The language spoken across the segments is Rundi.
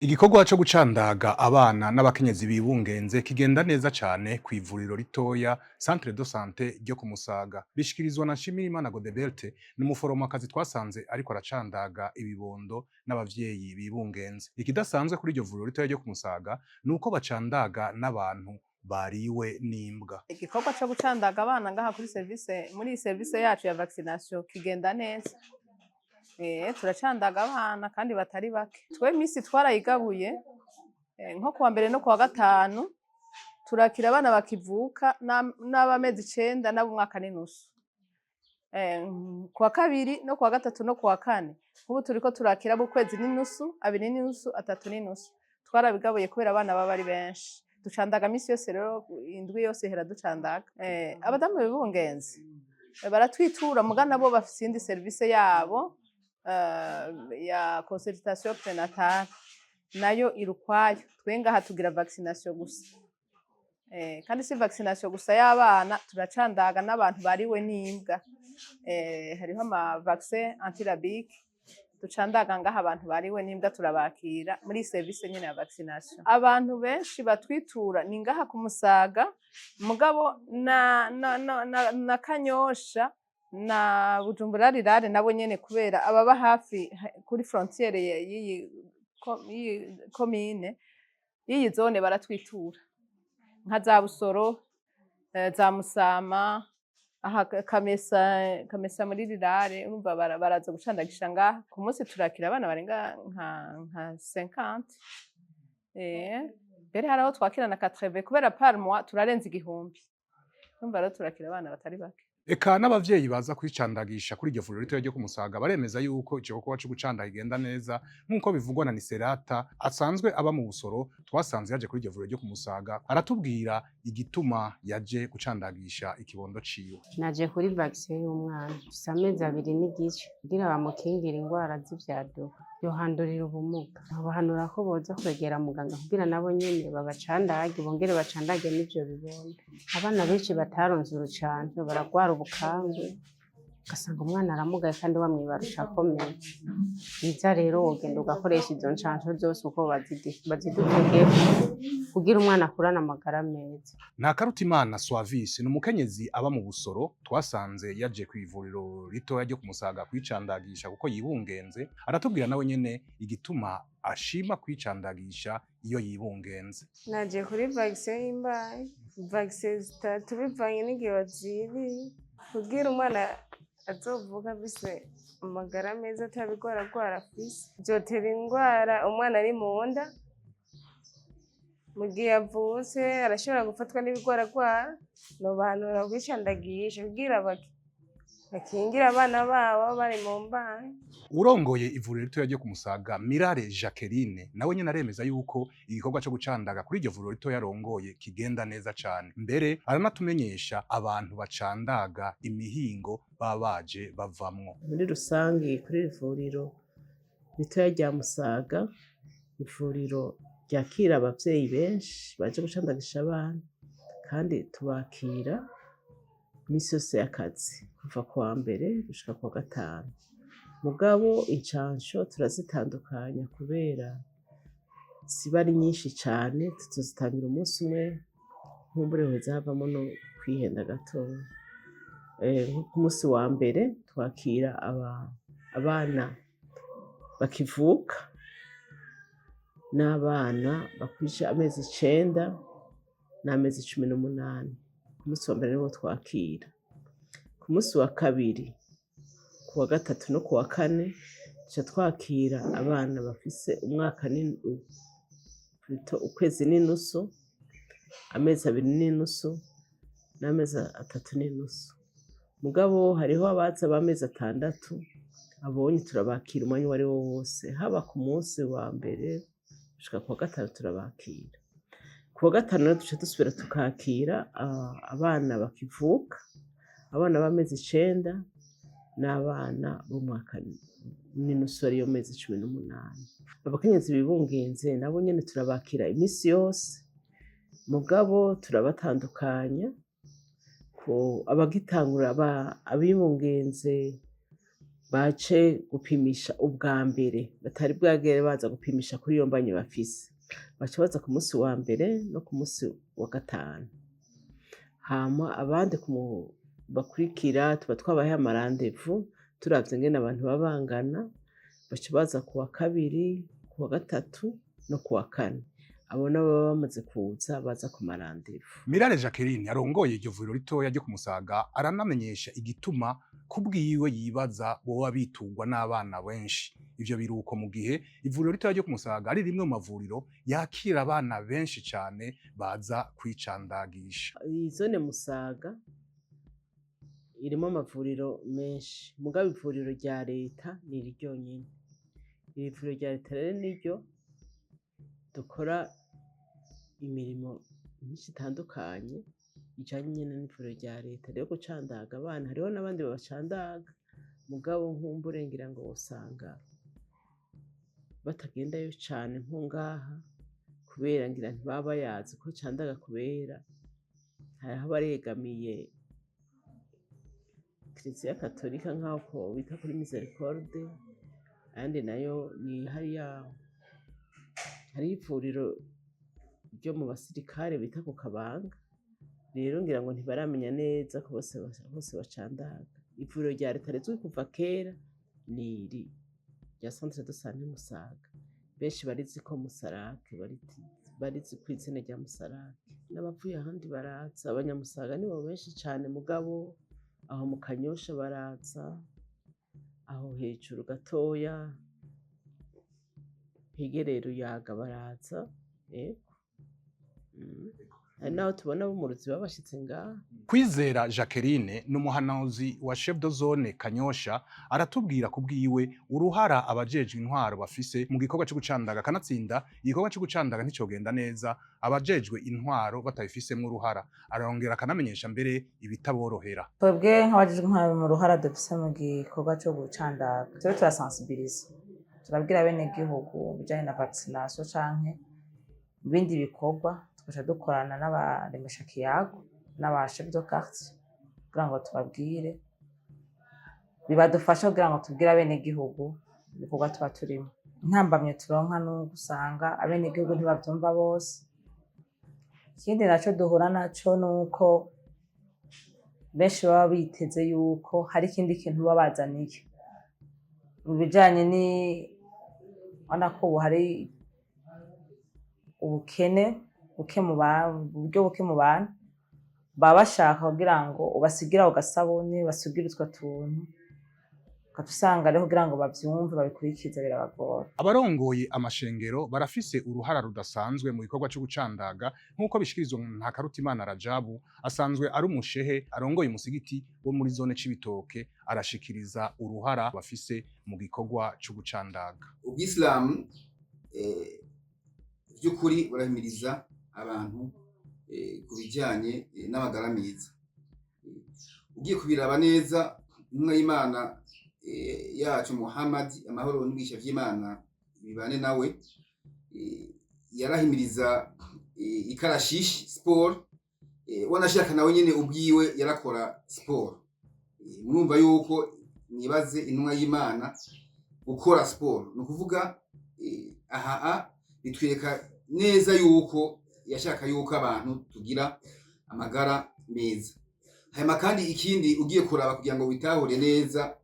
Igikorwa co gucandaga abana n'abakenyezi bibungenze kigenda neza cane kw'ivuriro ritoya, Centre de Sante ryo ku Musaga. Bishikirizwa na Nshimirimana Godeberte, ni umuforomakazi twasanze ariko aracandaga ibibondo n'abavyeyi bibungenze. Ikidasanzwe kuri iryo vuriro ritoya ryo ku Musaga nuko bacandaga n'abantu bariwe n'imbwa. Igikorwa co gucandaga abana ngaha kuri service, muri iyi service yacu ya vaccination, kigenda neza. Turacandaga abana kandi batari bake. Twe imisi twarayigabuye, nko kuwa mbere no kuwa gatanu turakira abana bakivuka n'abamezi 9 n'ab'umwaka n'inusu. Kuwa kabiri no kuwa gatatu no kuwa kane, nk'ubu turiko turakira ab'ukwezi n'inusu, abiri n'inusu, atatu n'inusu. Twarabigabuye kubera abana baba ari benshi. Ducandaga misi yose rero, indwi yose ihera ducandaga. Abadamu bibungenze baratwitura, muga nabo bafise iyindi service yabo ya consultation prénatale, nayo iri ukwayo. Twe ngaha tugira vaccination gusa. Kandi si vaccination gusa y'abana, turacandaga n'abantu bariwe n'imbwa. Hariho ama vaccin antirabique ducandaga ngaha. Abantu bariwe n'imbwa turabakira muri service nyene ya vaccination. Abantu benshi batwitura ni ngaha ku Musaga, mugabo na Kanyosha na Bujumbura Rirare nabo nyene, kubera ababa hafi kuri frontière y'iyi komine, y'iyi zone, baratwitura nka za Busoro, za Musama, aha Kamesa, Kamesa muri Rirare. Urumva baraza gucandagisha ngaha. Ku munsi turakira abana barenga nka 50, mbere hari aho twakira na 80, kubera par mois turarenza 1000. Urumva rero turakira abana batari bake. Eka n'abavyeyi baza kwicandagisha kuri iryo vuriro ritoya ryo ku Musaga baremeza yuko ico gikorwa co gucandaga kigenda neza, nk'uko bivugwa na Niserata asanzwe aba mu Busoro. Twasanze yaje kuri iryo vuriro ryo ku Musaga, aratubwira igituma yaje gucandagisha ikibondo ciwe. Naje kuri vaccin y'umwana afise amezi 2 n'igice, kugira bamukingire ingwara z'ivyaduka yohandurira ubumuga. Babahanura ko boza kwegera muganga kugira nabo nyene babacandage, bongere bacandage n'ivyo bibondo. Abana benshi bataronse urucanco baragwara ubukangwe, ugasanga umwana aramugaye kandi wamwibarusha akomeye. Vyiza rero wogenda ugakoresha izo ncanco zose uko bazidutegeka, kugira umwana akurane amagara meza. Ntakarutimana Swavisi ni umukenyezi aba mu Busoro, twasanze yaje ku ivuriro ritoya ryo ku Musaga kwicandagisha kuko yibungenze. Aratubwira nawe nyene igituma ashima kwicandagisha iyo yibungenze. Naje kuri vaccin y'imbanyi, vaccin zitatu bivanye n'igihe waziriye, kugira umwana azovuka afise amagara meza, atabigwaragwara afise vyotera ingwara. Umwana ari mu nda, mu gihe avutse, arashobora gufatwa n'ibigwaragwara. Nobahanura kwicandagisha kugira bakingire abana babo bari mu mbanyi. Urongoye ivuriro ritoya ryo ku Musaga, Mirare Jacqueline, nawe nyene aremeza yuko igikorwa co gucandaga kuri iryo vuriro ritoya arongoye kigenda neza cane. Mbere aranatumenyesha abantu bacandaga imihingo baba baje bavamwo. Muri rusange, kuri iri vuriro ritoya rya Musaga, ivuriro ryakira abavyeyi benshi baje gucandagisha abana, kandi tubakira imisi yose y'akazi kuva kuwa mbere gushika kuwa gatanu. Mugabo incanco turazitandukanya kubera ziba ari nyinshi cane, tuzozitangira umunsi umwe, nkumbure hoza havamwo no kwihenda gatoya. Nko ku musi wa mbere twakira abana bakivuka n'abana bakwije amezi 9 n'amezi 18. Ku musi wa mbere nibo twakira. Ku musi wa kabiri, ku wa gatatu no ku wa kane duca twakira abana bafise umwaka, ukwezi n'inusu, amezi 2 n'inusu n'amezi 3 n'inusu. Mugabo hariho abaza b'amezi 6, abonye turabakira umwanya uwari wo wose, haba ku musi wa mbere gushika ku wa gatanu turabakira. Ku wa gatanu rero duca dusubira tukakira abana bakivuka, abana b'amezi 9 n'abana b'umwaka n'inusu, ariyo mezi 18. Abakenyezi bibungenze nabo nyene turabakira imisi yose, mugabo turabatandukanya ko abagitangura, abibungenze. Baje gupimisha ubwa mbere batari bwagere baza gupimisha kuri iyo mbanyi bafise, baca baza ku musi wa mbere no ku musi wa gatanu. Hama abandi bakurikira tuba twabahaye ama rendez-vous, turavye ingene abantu baba bangana, baca baza ku wa kabiri, ku wa gatatu no ku wa kane. Abo nabo baba bamaze kuza baza ku ma rendez-vous. Mirare Jacqueline arongoye iryo vuriro ritoya ryo ku Musaga aranamenyesha igituma kubwiwe yibaza boba bitugwa n'abana benshi. Ivyo biruko mu gihe ivuriro ritoya ryo ku Musaga ari rimwe mu mavuriro yakira abana benshi cane baza kwicandagisha. Iyi zone Musaga irimo amavuriro menshi, mugabo ivuriro rya leta ni iri ryonyene. Iri vuriro rya leta rero niryo dukora imirimo myinshi itandukanye ijanye nyene n'ivuriro rya leta. Rero gucandaga abana, hariho n'abandi babacandaga, mugabo nkumbure ngira ngo wosanga batagendayo cane nko ngaha, kubera ngira ntibaba bayazi ko candaga, kubera hariho abaregamiye Kiliziya Katolika nk'aho bita kuri Miséricorde, ayandi nayo ni hariya hariho ivuriro ryo mu basirikare bita ku Kabanga. Rero ngira ngo ntibaramenya neza ko bose bacandaga. Ivuriro rya leta rizwi kuva kera ni iri rya Centre de Santé Musaga. Benshi barizi ko Musarake, barizi kw'izina rya Musarake. N'abavuye ahandi baraza, abanyamusaga nibo benshi cane, mugabo aho mu Kanyosha baraza, aho hejuru gatoya hegereye Ruyaga baraza, ego. Hari n'aho tubona abo mu Ruziba bashitse ngaha. Kwizera Jacqueline ni umuhanuzi wa chef de zone Kanyosha, aratubwira kubwiwe uruhara abajejwe intwaro bafise mu gikorwa cyo gucandaga. Kanatsinda igikorwa cyo gucandaga nticogenda neza abajejwe intwaro batabifisemwo uruhara. Arongera akanamenyesha mbere ibitaborohera. Twebwe nk'abajejwe intwaro, mu ruhara dufise mu gikorwa co gucandaga, tube turasensibiliza, turabwira abenegihugu ibijanye na vaccination canke ibindi bikorwa, tugaca dukorana n'abaremeshakiyago n'aba chef de quartier kugira ngo tubabwire, bibadufasha kugira ngo tubwire abenegihugu ibikorwa tuba turimo. Intambamye turonka nuko usanga abenegihugu ntibavyumva bose. Ikindi naco duhura naco nuko benshi baba biteze yuko hari ikindi kintu baba bazaniye mu bijanye ni urabona ko ubu hari ubukene buke mu bantu, uburyo buke mu bantu, baba bashaka kugira ngo ubasigire ako gasabuni, basigire utwo tuntu, ugaca usanga rero kugira ngo bavyumve babikurikize birabagora. Abarongoye amashengero barafise uruhara rudasanzwe mu gikorwa cyo gucandaga, nk'uko bishikirizwa nka Karutimana Rajabu, asanzwe ari umushehe arongoye umusigiti wo muri zone Cibitoke. Arashikiriza uruhara bafise mu gikorwa cyo gucandaga. Ubwisilamu by'ukuri burahimiriza abantu ku bijyanye n'amagara meza. Ugiye kubiraba neza, intumwa y'Imana yacu Muhammad, amahoro n'imigisha vy'Imana bibane nawe, yarahimiriza ikarashishi, sport. Wanashaka nawe nyene ubwiwe yarakora sport. Murumva yuko nibaze intumwa y'Imana gukora sport, ni ukuvuga aha bitwereka neza yuko yashaka yuko abantu tugira amagara meza. Hanyuma kandi ikindi ugiye kuraba kugira ngo witahure neza,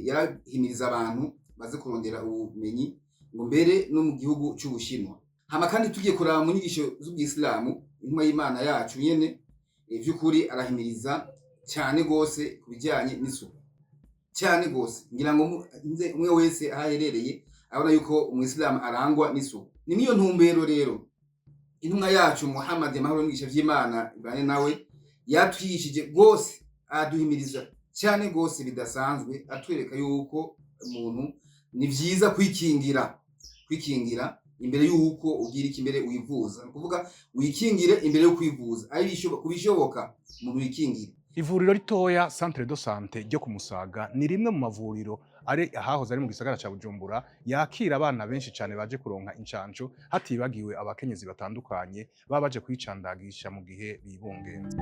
yarahimiriza abantu baze kurondera ubumenyi, ngo mbere no mu gihugu c'Ubushinwa. Hama kandi tugiye kuraba mu nyigisho z'ubwisilamu, intumwa y'Imana yacu nyene vy'ukuri arahimiriza cyane gose ku bijyanye n'isuku cyane gose. Ngira ngo nze umwe wese aho aherereye abona yuko umwisilamu arangwa n'isuku. Ni mw'iyo ntumbero rero intumwa yacu Muhammad, amahoro n'imigisha vy'Imana ibane nawe, yatwigishije rwose, aduhimiriza cyane rwose bidasanzwe, atwereka yuko umuntu ni vyiza kwikingira imbere yuko ugira iki, imbere wivuza. Ni ukuvuga wikingire imbere yo kwivuza, ari kubishoboka umuntu wikingire. Ivuriro ritoya Centre de Santé ryo ku Musaga ni rimwe mu mavuriro ari ahahoze ari mu gisagara ca Bujumbura yakira abana benshi cane baje kuronka incanco, hatibagiwe abakenyezi batandukanye baba baje kwicandagisha mu gihe bibungenze.